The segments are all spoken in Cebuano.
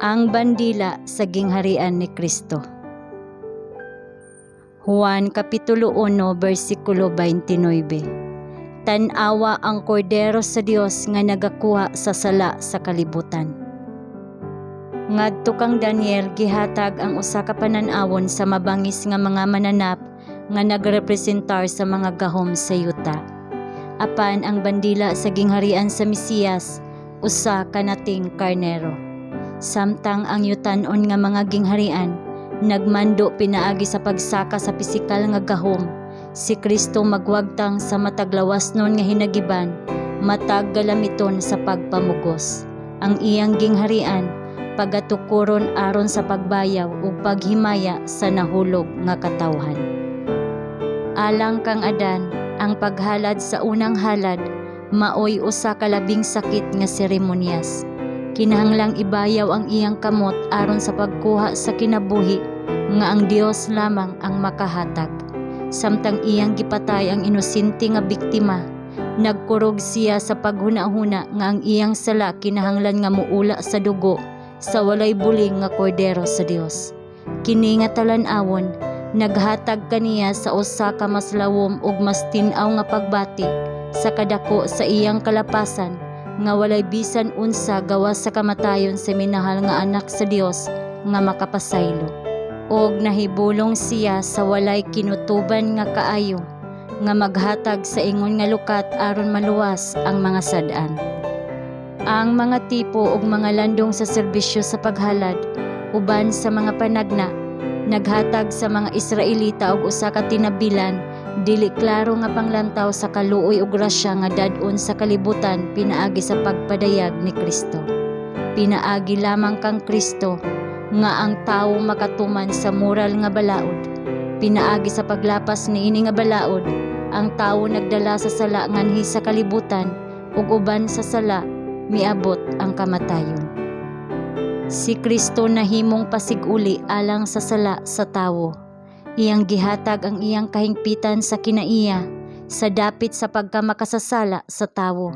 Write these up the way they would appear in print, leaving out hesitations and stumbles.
Ang bandila sa gingharian ni Kristo. Juan Kapitulo 1 versikulo 29. Tan-awa ang kordero sa Dios nga nagakuha sa sala sa kalibutan. Ngadto kang Daniel gihatag ang usa ka panan-awon sa mabangis nga mga mananap nga nagrepresentar sa mga gahom sa yuta. Apan ang bandila sa gingharian sa Mesiyas usa ka nating karnero. Samtang ang yutanon nga mga gingharian nagmando pinaagi sa pagsaka sa pisikal nga gahom, si Kristo magwagtang sa matag lawasnon nga hinagiban, matag galamiton sa pagpamugos. Ang iyang gingharian pagatukuron aron sa pagbayaw ug paghimaya sa nahulog nga katawhan. Alang kang Adan, ang paghalad sa unang halad maoy usa ka labing sakit nga seremonyas. Kinahanglang ibayaw ang iyang kamot aron sa pagkuha sa kinabuhi nga ang Dios lamang ang makahatag. Samtang iyang gipatay ang inosente nga biktima, nagkurog siya sa paghuna-huna nga ang iyang sala kinahanglan nga muula sa dugo sa walay buling nga kordero sa Dios. Kini nga talan-awon naghatag kaniya sa usa ka mas lawom ug mas tin-aw nga pagbati sa kadako sa iyang kalapasan nga walay bisan unsa gawas sa kamatayon sa minahal nga anak sa Dios nga makapasaylo. Og nahibulong siya sa walay kinutuban nga kaayo nga maghatag sa ingon nga lukat aron maluwas ang mga sad-an. Ang mga tipo ug mga landong sa serbisyo sa paghalad uban sa mga panagna naghatag sa mga Israelita og usa ka tinabilan, dili klaro nga panglantaw sa kaluoy ug grasya nga dad-on sa kalibutan pinaagi sa pagpadayag ni Kristo. Pinaagi lamang kang Kristo nga ang tawo makatuman sa moral nga balaod. Pinaagi sa paglapas niini nga balaod, ang tawo nagdala sa sala nganhi sa kalibutan ug uban sa sala miabot ang kamatayon. Si Kristo nahimong pasig-uli alang sa sala sa tawo. Iyang gihatag ang iyang kahingpitan sa kinaiya sa dapit sa pagkamakasasala sa tawo.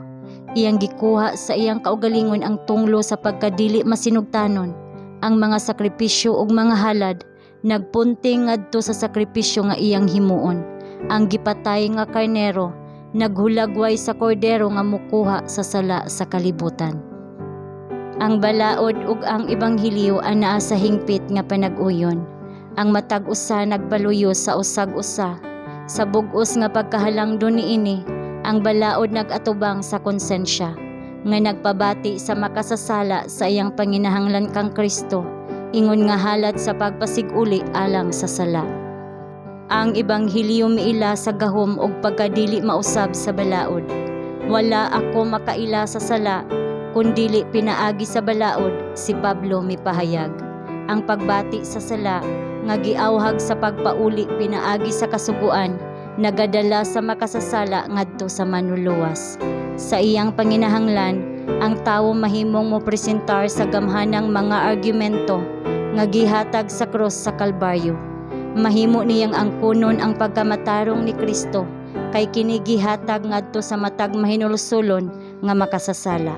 Iyang gikuha sa iyang kaugalingon ang tunglo sa pagkadili masinugtanon. Ang mga sakripisyo ug mga halad nagpunting ngadto sa sakripisyo nga iyang himuon. Ang gipatay nga karnero naghulagway sa kordero nga mukuha sa sala sa kalibutan. Ang balaod ug ang ebanghelyo anaa sa hingpit nga panag-uyon. Ang matag usa nagpaluyo sa usag usa. Sa bug-os nga pagkahalangdon niini, ang balaod nag-atubang sa konsensya nga nagpabati sa makasasala sa iyang panginahanglan kang Kristo ingon nga halad sa pagpasig-uli alang sa sala. Ang ebanghelyo miila sa gahom ug pagkadili mausab sa balaod. "Wala ako makaila sa sala kun dili pinaagi sa balaod," si Pablo mipahayag. Ang pagbati sa sala nga giawhag sa pagpauli pinaagi sa kasuguan nagadala sa makasasala ngadto sa Manluluwas. Sa iyang panginahanglan, ang tawo mahimong mopresentar sa gamhanang mga argumento nga gihatag sa krus sa Kalbaryo. Mahimo niyang angkonon ang pagkamatarong ni Kristo kay kini gihatag ngadto sa matag mahinulsulon nga makasasala.